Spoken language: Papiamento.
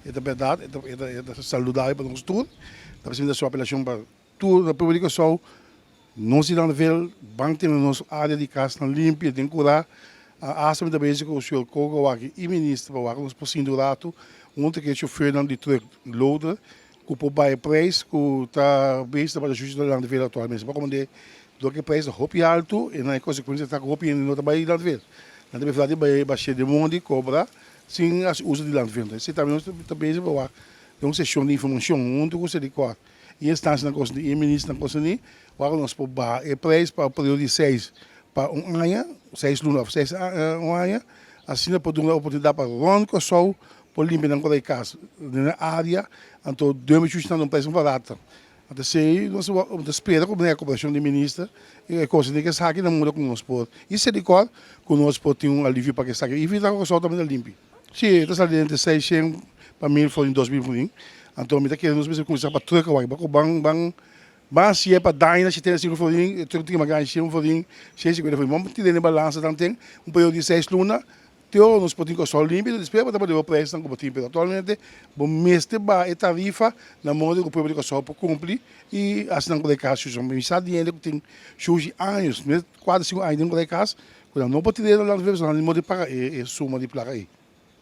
E ta bèrdat, e ta saludabel pa nos tur. Ta p'esei mi ta hasi un apelashon pa tur na pueblo di Kòrsou, nos di Landvel ban tene nos área di kasnan limpio den kurá. Asta mi ta bezig ku señor Coco wak i minister pa wak nos por sinti un ratu huntu ku e chofernan di trùk loader ku por bai e preis ku ta bezig ta bata shushi na Landvel aktualmente. Pa komand'é dor ku e preis ta hopi altu i nan e konsekuensia ta ku hopi hende no ta bai Landvel. Nan ta preferá di bai bash'é den mondi kobra sin hasi uso di Landvel. Esei tambe nos ta bezig pa wak den un seshon di informashon huntu ku Selikor i instansianan konserní i e ministernan konserní wak nos por baha e preis pa un periodo di seis pa un aña, seis luna òf seis un aña, asina por duna oportunidat pa rònt Kòrsou por limpia nan kos di kas den e área, anto dòmi shushi nan ta un preis barata. Anto esei nos ta spera ku e koperashon di minister i e kosnan di esaki nan muda ku nos por i Selikor ku nos por tin un alivio pa esaki i evitá ku Kòrsou tambe ta limpi. Si, e ta sali entre seishent pa mil florin, 2000 florin. Anto mi ta kere nos mester kuminsá pa trùk awor, ku ban ban ban hasié pa daña na 75 florin, e trùk tin mas grandi 100 florin, 150 florin. Ban tira den balansa tanten un periodo di seis luna Te ora nos por tin Kòrsou limpi, despues bo ta por debe preisnan ku bo tin, pero aktualmente bo mester baha e tarifa na modo ku pueblo di Kòrsou por kumpli i hasi nan kore kas shushi. Mi sa di hende ku tin shushi años, mes kuater sinku aña den kore kas, ku nan no por tira e nan pasobra nan no por paga e suma di plaka ei.